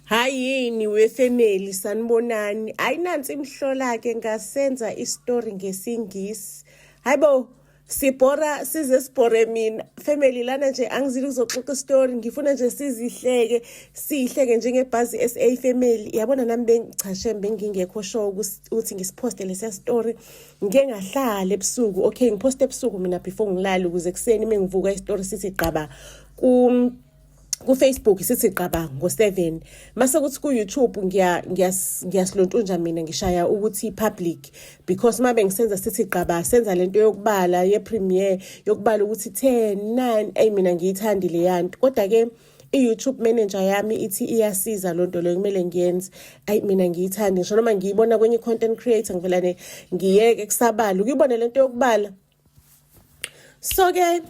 Hayi yini wefamily, sanibonani. Hayi, nansi imhlola ke, ngasenza istory ngesiNgisi. Hayibo, sibhora size sibhore mina family lana nje. Angizili kuzoxoxa istory, ngifuna nje sizihleke, siyihleke njengebhazi SA family. Yabona nami bengichashe, bengingekho sure ukuthi ngisiphoste lesiya story. Ngike ngahlala ebusuku, okay, ngiphoste ebusuku mina before ngilale, ukuze kuseni mengivuka istory sithi qaba ku-Facebook, sithi qaba ngo-7. Mase kuthi ku-YouTube ngiyasilontunja mina, ngishaya ukuthi public, because uma bengisenza sithi qaba, senza lento yokubala ye-premiere, yokubala ukuthi 10 9. Eyi, mina ngiyithandi leyanto, kodwa-ke i-YouTube manager yami ithi iyasiza loo nto leyo, kumele ngiyenze. Ayi, mina ngiyithandi, ngisho noma ngiyibona kwenye i-content creator, ngivelane ngiyeke kusabala ukuyibona lento yokubala. So-ke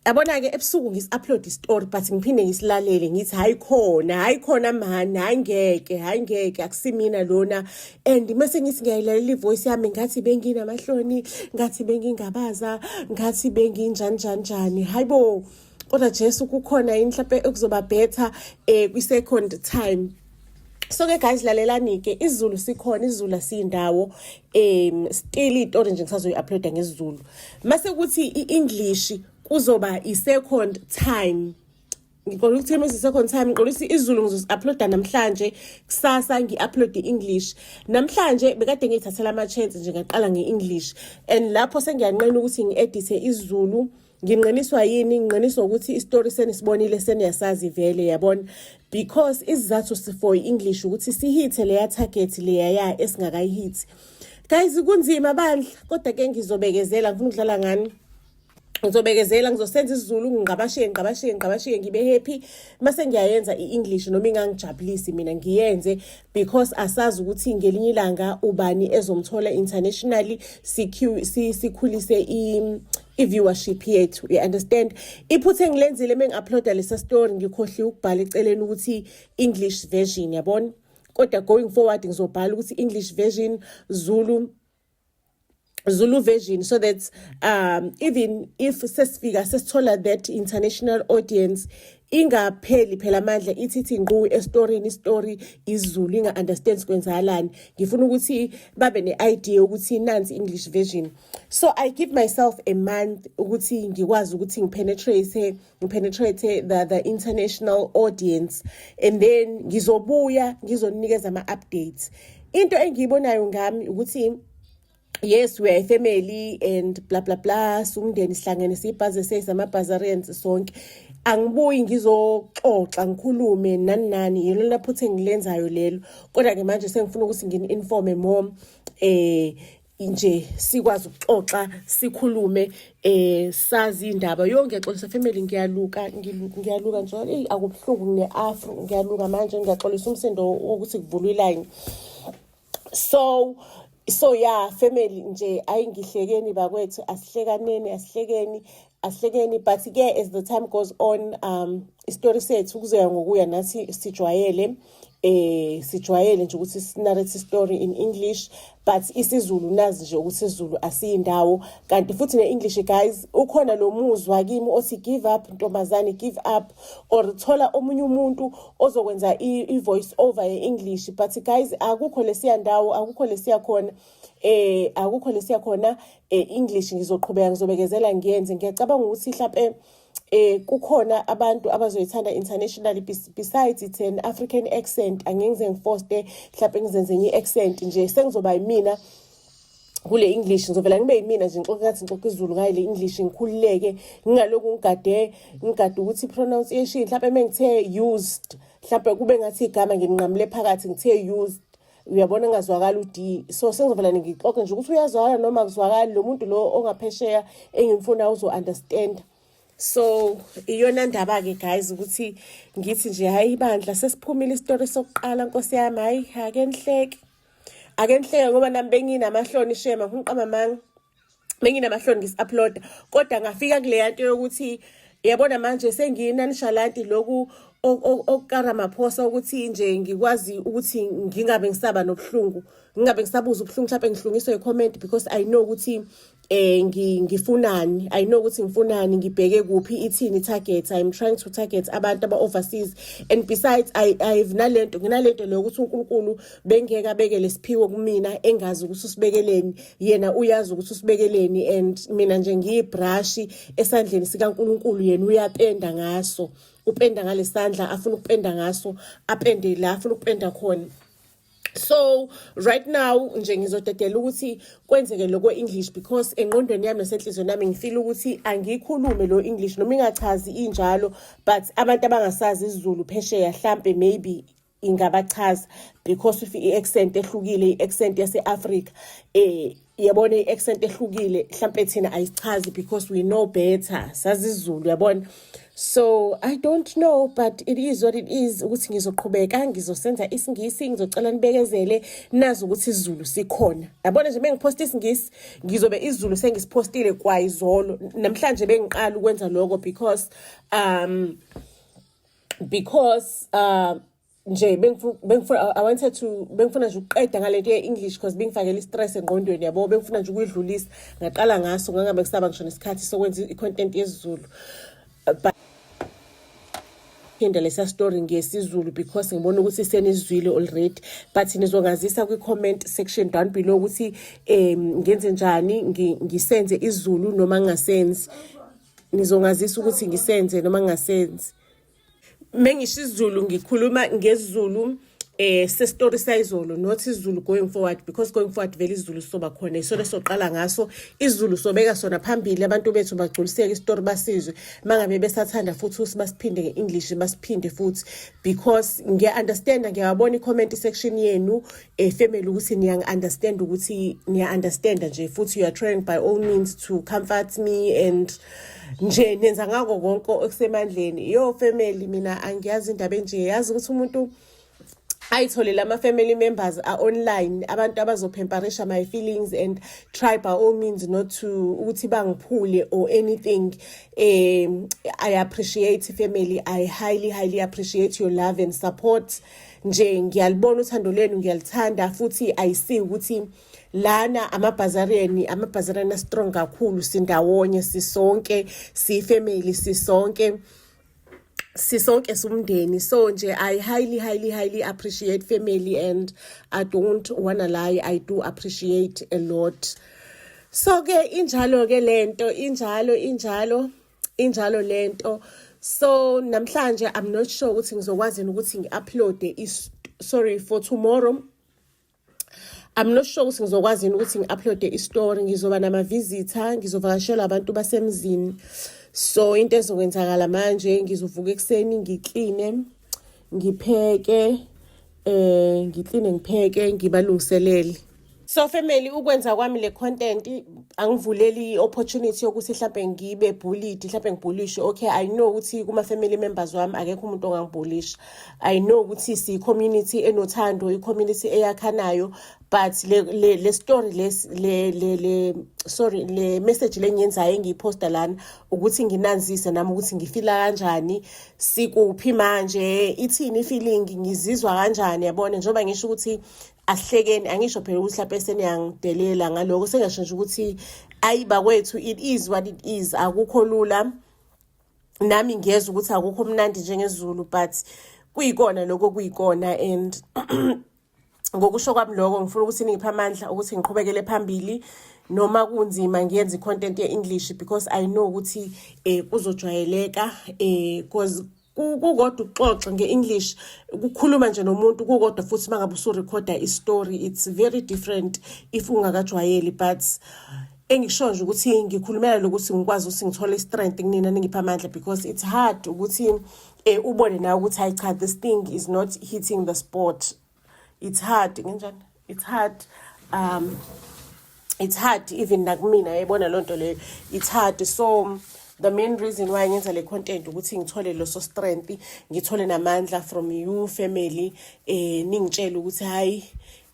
yabona-ke, ebusuku ngisi-upload istory, but ngiphinde ngisilalele, ngithi hayi khona, hayi khona mani, hayi ngeke, hayi ngeke, akusimina lona. And mase ngithi ngiyayilalela ivoice yami, ngathi benginamahloni, ngathi bengingabaza, ngathi benginjani njani njani. Hayi bo, kodwa Jesu, kukhona yini mhlawumbe ekuzoba better kwi-second time? So-ke guys, lalelani-ke, isiZulu sikhona, isiZulu asiyindawo. Still iy'tori nje ngisazoyi-uploada ngesiZulu. Mase kuthi i-English kuzoba i-second time. Ngiqonda ukuthi mase second time, ngiqonda ukuthi isiZulu ngizosi-uploada namhlanje, kusasa ngi-upload i-English. Namhlanje bekade ngiyithathela ama-chance nje, ngaqala nge-English, and lapho sengiyanqena ukuthi ngi-edithe isiZulu. Nginqeniswa yini? Nginqeniswa ukuthi isitori senisibonile, seniyasazi vele, yabona, because isizathu for i-English ukuthi sihithe leya target leya ya esingakayihithi. Guys, kunzima bandla, kodwa-ke ngizobekezela. Ngifuna ukudlala ngani? Ngizobekezela, ngizosenza isiZulu, ngingqabashiye, ngingqabashiye, ngingqabashiye, ngibe happy. Mase ngiyayenza i-English, noma ingangijabulisi mina, ngiyenze because asazi ukuthi ngelinye ilanga ubani ezomthola internationally, sikhulise i-viewership yethu, you understand? Iphutha engilenzile mengi-uploada lesa story, ngikhohliwe ukubhala eceleni ukuthi English version, yabona? Kodwa going forward ngizobhala ukuthi English version, Zulu version, so that even if sesifika sesithola that international audience, ingapheli phela amandla, ithi ithi ngqu estoryini, istory isiZulu, inga understand kwenzakalani. Ngifuna ukuthi babe ne-idea ukuthi nansi English version. So I give myself a month ukuthi ngikwazi ukuthi ngipenetrate the international audience, and then ngizobuya ngizonikeza ama-updates. Into engiyibonayo ngami ukuthi yes, we are a family and blah blah blah, sumndeni, sihlangene, siyibhaze, seyisama-Bazarians sonke. Angibuyi ngizoxoxa, ngikhulume nani nani, yilo laphutha engilenzayo lelo. Kodwa-ke manje sengifuna ukuthi ngini-informe more, nje sikwazi ukuxoxa, sikhulume, sazi indaba yonke. Ngiyaxolisa family, ngiyaluka, ngiyaluka nje. Eyi, akubuhlungu, ngine-afro, ngiyaluka manje. Ngiyaxolisa umsindo wokuthi kuvulwe ilayini. So yeah family nje, ayi, ngihlekeni bakwethu, asihlekaneni, asihlekeni, asihlekeni. But ke as the time goes on, isitori sethu kuzoya ngokuya nathi sijwayele, sijwayele nje ukuthi sinarrate story in English, but isiZulu nazi nje ukuthi isiZulu asiyindawo. Kanti futhi ne-English, guys, ukhona lo muzwa kimi othi give up ntombazane, give up, or thola omunye umuntu ozokwenza i-voice over ye-English. But guys, akukho lesiya ndawo, akukho lesiya khona, akukho lesiya khona. English ngizoqhubeka, ngizobekezela, ngiyenze. Ngiyacabanga ukuthi mhlampe kukhona abantu abazoyithanda internationally. Besides, it's an African accent, angeke ngize ngifoste mhlampe ngizenze enye i-accent nje. Sengizoba yimina kule English, ngizovela ngibe yimina nje, ngixoxe ngathi ngixoxa isiZulu ngayo le English, ngikhululeke, ngingalokhu ngigade ukuthi pronunciation, mhlawumbe mengithe used, mhlawumbe kube ngathi igama nginqamule phakathi, ngithe used, uyabona, ngazwakala u-D. So sengizovela ngixoxe nje ukuthi uyazwakala noma kuzwakali, lo muntu lo ongaphesheya engimfuna uzo-understand. So iyona ndaba-ke guys, ukuthi ngithi nje hhayi bandla, sesiphumile isitori sokuqala. Nkosi yami, hhayi, ake nihleke, ake nihleke, ngoba nami benginamahloni shema, ngifuna uqamba amanga, benginamahloni ngisi-uploada. Kodwa ngafika kuleya nto yokuthi yabona manje sengiyinanishalanti loku. okukaRamaphosa ukuthi nje ngikwazi ukuthi ngingabe ngisaba nobuhlungu, ngingabe ngisabuza ubuhlungu, mhlawumbe ngihlungiswe i-comment, because I know ukuthi ngifunani. I know ukuthi ngifunani, ngibheke kuphi, ithini target. I'm trying to target abantu aba overseas, and besides I've nalento, nginalento leyo ukuthi uNkulunkulu bengeke abeke lesiphiwo kumina engazi ukuthi usibekeleni. Yena uyazi ukuthi usibekeleni, and mina nje ngiyibrush esandleni sikaNkulunkulu. Yena uyapenda ngaso, upenda ngalesandla afuna ukupenda ngaso, apende la afuna ukupenda khona. So right now nje ngizodedela ukuthi kwenzeke lokho English, because engqondweni yami nasenhliziyweni yami ngifeel ukuthi angikhulume lo English noma ingachazi injalo, but abantu abangasazi isiZulu phesheya hlampe maybe ingabachaza, because if i-accent ehlukile, i-accent yase-Africa, yabona, i-accent ehlukile, mhlampe thina ayisichazi because we know better, sazi isiZulu, yabona. So I don't know, but it is what it is, ukuthi ngizoqhubeka ngizosenza isiNgisi. Ngizocela nibekezele, nazi ukuthi isiZulu sikhona, yabona nje. Bengiphosta isiNgisi, ngizobe isiZulu sengisiphostile kwayizolo. Namhlanje bengiqala ukwenza lokho because nje bengifuna, I wanted to, bengifuna nje ukuqeda ngalento ye-English because bengifakela i-stress engqondweni, yabo. Bengifuna nje ukuyidlulisa, ngaqala ngaso, ngangabe kusaba ngisho nesikhathi sokwenza i-content yesiZulu, but phinda lesa story ngesiZulu because ngibona ukuthi senizwile already. But nizongazisa kwi-comment section down below ukuthi ngenze njani, ngisenze isiZulu noma ngingasenzi. Nizongazisa ukuthi ngisenze noma ngingasenzi. Mengisho isiZulu, ngikhuluma ngesiZulu sestory sayizolo, not isiZulu going forward, because going forward vele isiZulu sizoba khona, isona soqala ngaso isiZulu, sobeka sona phambili, abantu bethu bagculiseke, isitori basizwe. Mangabe besathanda futhi ukuthi basiphinde nge-English, basiphinde futhi, because ngiya-understanda, ngiyabona i-comment section yenu, family, ukuthi niyangi-understand, ukuthi niya-understanda nje futhi you are trying by all means to comfort me, and nje nenza ngako konke okusemandleni. Yo family, mina angiyazi indaba enje, yazi ukuthi umuntu ayitholele ama-family members a-online, abantu abazophemparisha my feelings and try by all means not to ukuthi bangiphule or anything. I appreciate, family. I highly, highly appreciate your love and support. Nje ngiyalibona uthando lwenu, ngiyalithanda futhi. I see ukuthi lana amabhazareni, amabhazareni strong kakhulu, sindawonye sisonke, siyifamily sisonke, sisonke sumndeni. So nje I highly, highly, highly appreciate, family, and I don't wanna lie, I do appreciate a lot. So ke injalo ke lento, injalo, injalo, injalo lento. So namhlanje I'm not sure ukuthi ngizokwazi ukuthi ngi-upload, sorry, for tomorrow I'm not sure ukuthi ngizokwazi ukuthi ngi-uploade i-story. Ngizoba nama-visitor, ngizovakashela abantu basemzini. So into ezokwenzakala manje, ngizovuka ekuseni, ngikline, ngipheke, ngikline, ngipheke, ngibalungiselele. So family, ukwenza kwami le content angivuleli i-opportunity yokuthi mhlambe ngibe bullied, mhlambe ngibhulishe. Okay, I know ukuthi kuma family members wami akekho umuntu ongangibhulisha. I know ukuthi si community enothando, i-community eyakhanayo, but le story le sorry, le message lengiyenzayo, engiyiposta lana, ukuthi nginanzise nami ukuthi ngifila kanjani, sikuphi manje, ithini feeling, ngizizwa kanjani, yabona. Njengoba ngisho ukuthi asihlekeni, angisho phela ukuthi mhlawumbe seniyangidelela ngaloko. Sengasho nje ukuthi ayi bakwethu, it is what it is. Akukho lula, nami ngiyezwa ukuthi akukho mnandi njengezulu, but kuyikona lokho, kuyikona. And ngokusho kwami lokho, ngifuna ukuthi ningiphe amandla ukuthi ngiqhubekele phambili noma kunzima, ngiyenze i-content ye-English, because I know ukuthi kuzojwayeleka, cause kukodwa ukuxoxa nge-English, ukukhuluma nje nomuntu kukodwa, futhi mangabe usurekhoda i-story it's very different if ungakajwayeli. But engikusho nje ukuthi ngikhulumela lokuthi ngikwazi ukuthi ngithole i-strength kunina, ningiphe amandla, because it's hard ukuthi ubone nawe ukuthi hayi cha, this thing is not hitting the spot. It's hard ngenjani, it's hard, it's hard even nakumina, yayibona loo nto leyo, it's hard. So the main reason why ngenza le content ukuthi ngithole loso strength, ngithole namandla from you, family, ningitshele ukuthi hayi,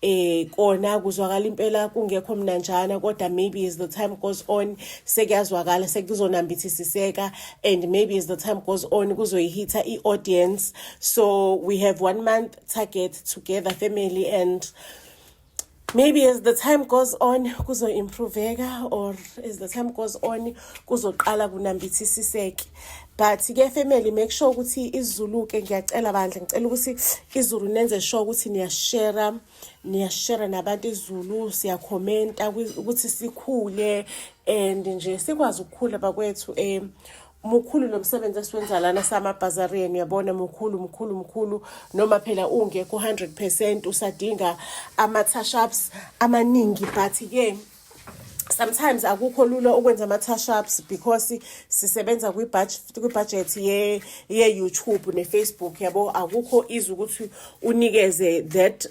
Kona kuzwakala impela kungekho mnanjana, kodwa maybe as the time goes on sekuyazwakala, sekuzonambithisiseka, and maybe as the time goes on kuzoyihitha i-audience. So we have one month target together, family, and maybe as the time goes on kuzo-improveka or as the time goes on kuzoqala kunambithisiseke. But ke family, make sure ukuthi isiZulu-ke, ngiyacela bandla, ngicela ukuthi isiZulu nenze sure ukuthi niyashare, niyashare nabantu isiZulu, siyakhomenta ukuthi sikhule and nje sikwazi ukukhula bakwethu. Mukhulu lo msebenzi esiwenza lana samabhazarian, uyabona, mukhulu, mkhulu, mkhulu, noma phela ungekho 100%, usadinga ama-touch-ups amaningi, but-ke sometimes akukho lula ukwenza ama-touch-ups because sisebenza kwi-budget ye-YouTube ne-Facebook, yabo. Akukho easy ukuthi unikeze that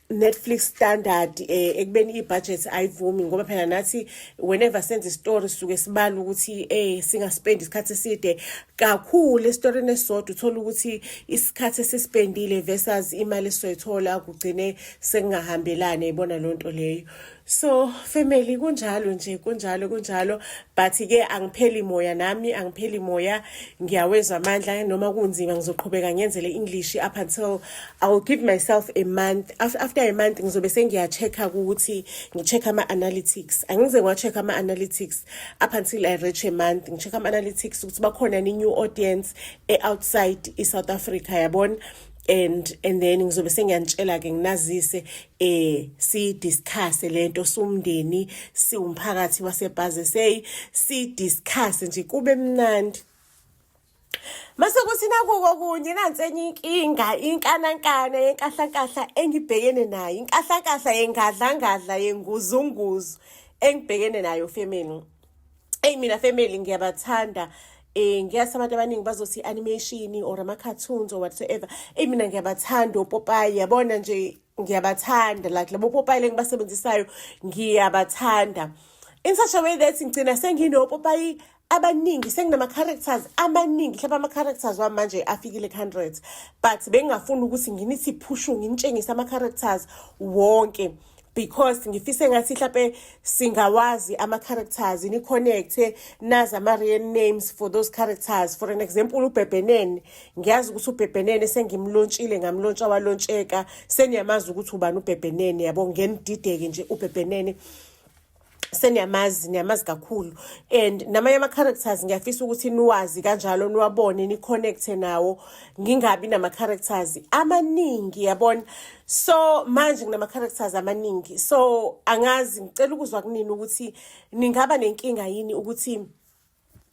Netflix standard ekubeni i-budget ayivumi, ngoba phela nathi whenever senza istory sisuke sibala ukuthi singaspend isikhathi eside kakhulu esitorini esisodwa. Uthola ukuthi isikhathi esisipendile versus imali esizoyithola kugcine sekungahambelani, yibona loo nto leyo. So family, kunjalo nje, kunjalo, kunjalo, but ke angipheli moya nami, angipheli moya, ngiyawezwa amandla. Noma kunzima, ngizoqhubeka ngenzele English up until I will give myself a month. After a month ngizobe sengiya-check-a ukuthi ngi-check ama-analytics. Angize ngiwa-check ama-analytics up until I reach a month. Ngi-check ama-analytics ukuthi bakhona ni-new audience e-outside i-South Africa, yabona, and then ngizobe sengiyantshela-ke, nginazise, si-discuss lento sumndeni, siwumphakathi waseBhaze, say si-discuss nje kube mnandi. Mase kuthi nakuko kunye, nansi enye inkinga, inkanankana yenkahlankahla engibhekene nayo, inkahlankahla yengadlangadla yenguzunguzu engibhekene nayo, family. Eyi, mina family, ngiyabathanda. Ngiyazi abantu abaningi bazothi animation or ama-cartoons or whatsoever. Eyi, mina ngiyabathanda opopayi, yabona nje, ngiyabathanda, like labo popayi lengibasebenzisayo ngiyabathanda in such a way that ngigcina senginopopayi abaningi, senginama-characters amaningi. Mhlawumbe ama-characters wami manje afikile ku-hundreds, but bengingafuni ukuthi nginithi phushu nginitshengise ama-characters wonke because ngifise ngathi mhlampe singawazi ama-characters, ni-connecte, nazi ama-real names for those characters. For an example, uBhebhenene, ngiyazi ukuthi uBhebhenene sengimlontshile, ngamlontsha walontsheka, seniyamazi ukuthi ubani uBhebhenene, yabo. Ngenidideke nje, uBhebhenene seniyamazi, niyamazi kakhulu, and namanye ama-characters ngiyafisa ukuthi niwazi kanjalo, niwabone, ni-connecte nawo, ngingabi nama-characters amaningi, yabona. So manje nginama-characters amaningi, so angazi, ngicela ukuzwa kunini ukuthi ningaba nenkinga yini ukuthi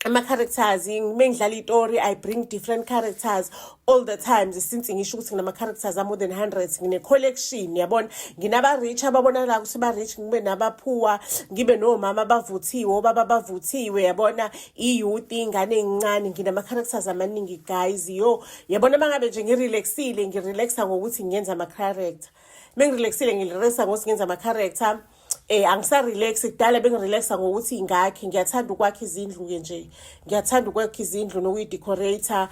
ama-characters, mengidlala itori, I bring different characters all the times, since ngisho ukuthi nginama-characters a-more than 100, ngine-collection, yabona. Nginaba-rich ababonakala ukuthi ba-rich, ngibe naba-poor, ngibe nomama abavuthiwe, obaba abavuthiwe, yabona, i-youth, iy'ngane ey'ncane. Nginama-characters amaningi guys, yo, yabona. Uma ngabe nje ngirelaxile, ngirelaxa ngokuthi ngenza ama-character. Mengirelaxile, ngirelaxa ngokuthi ngenza ama-character. Angisarelax, kudala bengirelaxa ngokuthi ngakhe, ngiyathanda ukwakha izindlu ke nje, ngiyathanda ukwakha izindlu nokuyidecorate.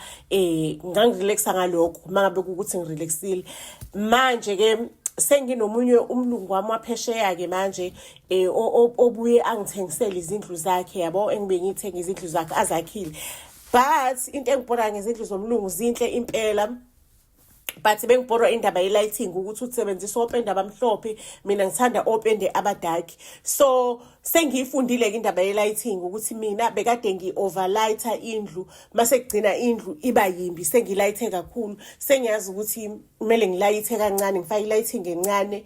Ngangirelaxa ngalokho mangabe kukuthi ngirelaxile. Manje ke senginomunye umlungu wami waphesheya ke manje obuye angithengisele izindlu zakhe, yabo, engibe ngithenga izindlu zakhe azakhile. But into engibhora ngezindlu zomlungu, zinhle impela, but bengibhorwa indaba ye-lighting, ukuthi usebenzisa opende abamhlophe, mina ngithanda opende abadark. So sengiyifundile-ke indaba ye-lighting, ukuthi mina bekade ngi-overlighta indlu, mase kugcina indlu iba yimbi, sengilayithe kakhulu. Sengiyazi ukuthi kumele ngilayithe kancane, ngifake i-lighting encane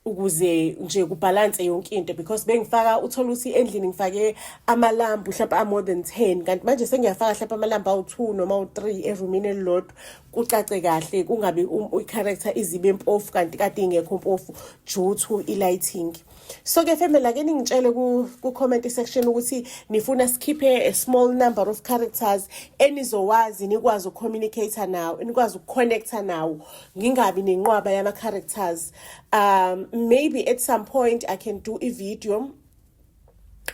ukuze nje kubhalanse yonke into, because bengifaka, uthola ukuthi endlini ngifake amalambu mhlawumbe a-more than 10, kanti manje sengiyafaka mhlawumbe amalambu awu-2 noma awu-3 erumini elilodwa, kucace kahle, kungabi i-character izibe mpofu kanti kade ingekho mpofu due to i-lighting. So ke family, ake ningitshele ku-comment section ukuthi nifuna sikhiphe a small number of characters enizowazi, nikwazi ukucommunicate nawo, nikwazi ukuconnecta nawo, ngingabi nenqwaba yama-characters. Maybe at some point I can do a video.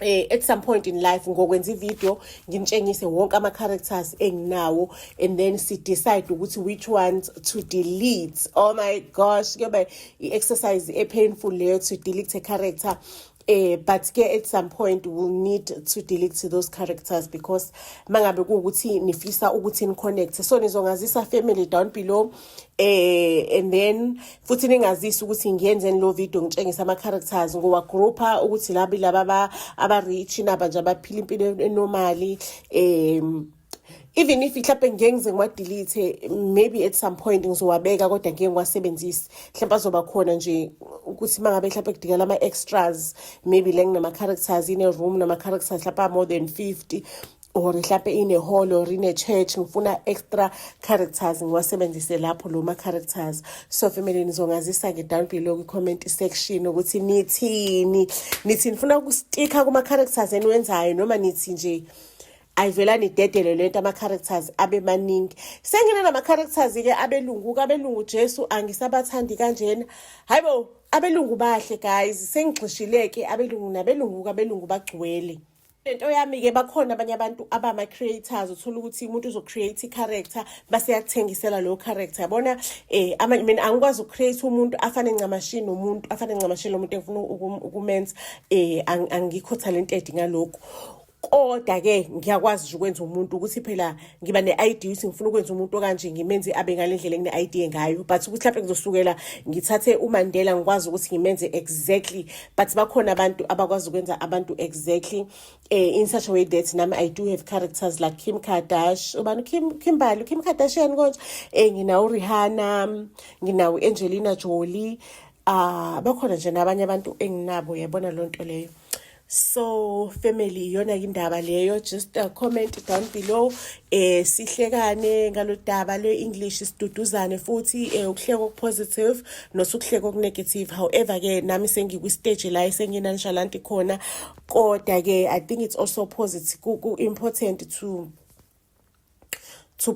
At some point in life ngokwenza ivideo nginitshengise wonke ama-characters enginawo and then si-decide ukuthi which ones to delete. Oh my gosh, kuyoba i-exercise e-painful leyo, to delete a character. But ke at some point we'll need to delete those characters because mangabe kuwukuthi nifisa ukuthi ni-connect. So nizongazisa, family, down below, and then futhi ningazisi ukuthi ngiyenzeni lo video ngitshengisa ama-characters, ngowa-groupa ukuthi labi laba aba-rich, naba nje abaphila impilo e-normal. Even if mhlawumbe ngeke ngize ngiwa-delete, maybe at some point ngizowabeka, kodwa ngeke ngiwasebenzise. Mhlawumbe azoba khona nje ukuthi uma ngabe mhlawumbe kudingela ama-extras, maybe le nginama-characters ine-room nama-characters mhlawumbe more than 50, or mhlawumbe ine-hall or ine-church, ngifuna extra characters, ngiwasebenzise lapho lo ma-characters. So family, nizongazisa-ke down below kwi-comment section ukuthi nithini. Nithi nifuna uku-sticka kuma-characters eniwenzayo noma nithi nje ayivela nidedele lento, ama-characters abe maningi? Sengine nama-characters-ke abelungu. Abelungu, Jesu, angisabathandi kanjena. Hayibo, abelungu bahle, guys. Sengigxishile-ke abelungu, nabelungu, abelungu bagcwele lento yami-ke. Bakhona abanye abantu abama-creators, uthola ukuthi umuntu uzo-create i-character base yakuthengisela leyo character, yabona. Mina angikwazi uku-create umuntu afane ncamashi nomuntu, afane ncamashi lo muntu engifuna ukumenza. Angikho talented ngalokho, kodwa-ke ngiyakwazi nje ukwenza umuntu ukuthi phela ngiba ne-idea ukuthi ngifuna ukwenza umuntu okanje, ngimenze abe ngale ndlela engine-idea ngayo. But ukuthi mhlawumbe ngizosukela ngithathe uMandela ngikwazi ukuthi ngimenze exactly, but bakhona abantu abakwazi ukwenza abantu exactly, in such a way that nami I do have characters like Kim Kardashian, ubani, Kim, Kimberly, Kim Kardashian konje, nginawo Rihanna, nginawo Angelina Jolie, bakhona nje nabanye abantu enginabo, yabona loo nto leyo. So family, iyona indaba leyo. Just comment down below, sihlekane ngalodaba lwe-English, siduduzane futhi, ukuhleka oku-positive nosukuhleka oku-negative. However ke nami sengikwi-stage la esengina-nonchalant khona, kodwa ke I think it's also positive, ku-important to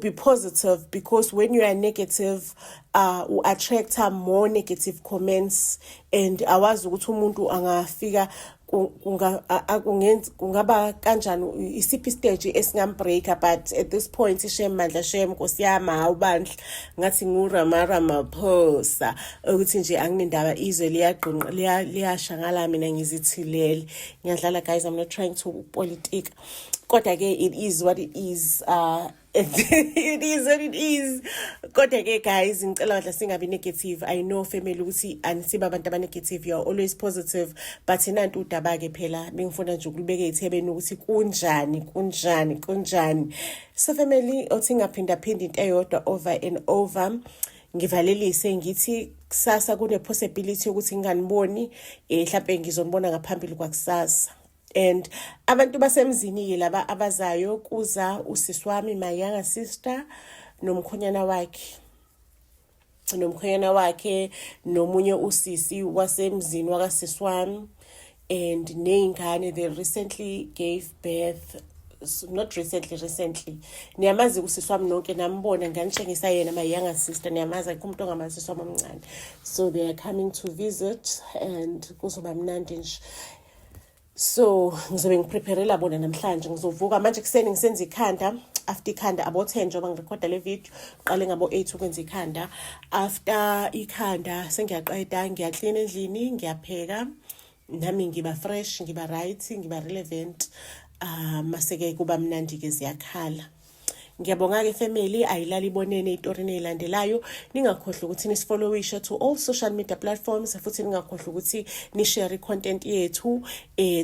be positive, because when you are negative, u-attract more negative comments and awazi ukuthi umuntu angafika kungenza kungaba kanjani, isiphi stage esingam-breaka. But at this point, shem mandla, shem nkosi yami, hawu bandla, ngathi nguRama Ramaphosa, ukuthi nje anginendaba, izwe liyagqunqa, liyasha ngala, mina ngizithilele, ngiyadlala. Guys, I'm not trying to politika, kodwa ke it is what it is. It is what it is. Kodwa ke guys, ngicela badla singabi negative. I know, family, ukuthi anisiba abantu aba-negative, you are always positive, but nantu udaba ke phela bengifuna nje ukulibeka ey'thebeni ukuthi kunjani, kunjani, kunjani. So family, othi ngaphinda-phinda into eyodwa over and over, ngivalelise ngithi kusasa kune-possibility yokuthi nginganiboni, mhlampe ngizonibona ngaphambili kwakusasa. And abantu basemzini-ke laba abazayo, kuza usisi wami, my younger sister, nomkhwenyana wakhe, nomunye usisi wasemzini wakasisi wami and ney'ngane. They recently gave birth, not recently, recently. Niyamazi usisi wami nonke, nambona, nganitshengisa yena, my younger sister, niyamazi, akukho umuntu ongamazi usisi wami omncane. So they are coming to visit and kuzoba mnandi nje. So ngizobe ngi-preparela bona namhlanje. Ngizovuka manje kuseni ngisenza ikhanda. After ikhanda, abo-10 njengoba ngirekhoda le video, qale ngabo-8 ukwenza ikhanda. After ikhanda sengiyaqeda, ngiyaklina endlini, ngiyapheka, nami ngiba fresh, ngiba right, ngiba relevant, mase-ke kuba mnandi-ke, ziyakhala. Ngiyabonga-ke family, ayilali ibonene ey'torini ey'landelayo. Ningakhohlwa ukuthi nisi-followishe to all social media platforms, futhi ningakhohlwa ukuthi ni-share i-content yethu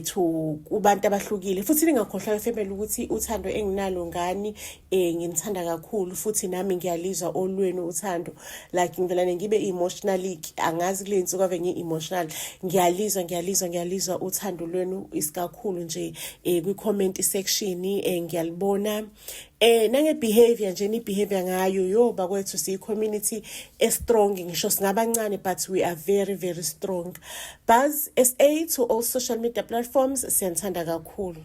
to kubantu abahlukile. Futhi ningakhohlwa, family, ukuthi uthando enginalo ngani, nginithanda kakhulu, futhi nami ngiyalizwa olwenu uthando. Like ngivela ngibe emotionally, angazi kule nsuku ave ngi-emotional. Ngiyalizwa, ngiyalizwa, ngiyalizwa uthando lwenu, isikakhulu nje kwi-comment section, ngiyalibona, nange-behavior nje ni-behavior ngayo. Yo bakwethu, siyi-community e-strong, ngisho singabancane, but we are very very strong. Buzz SA to all social media platforms, siyanithanda kakhulu.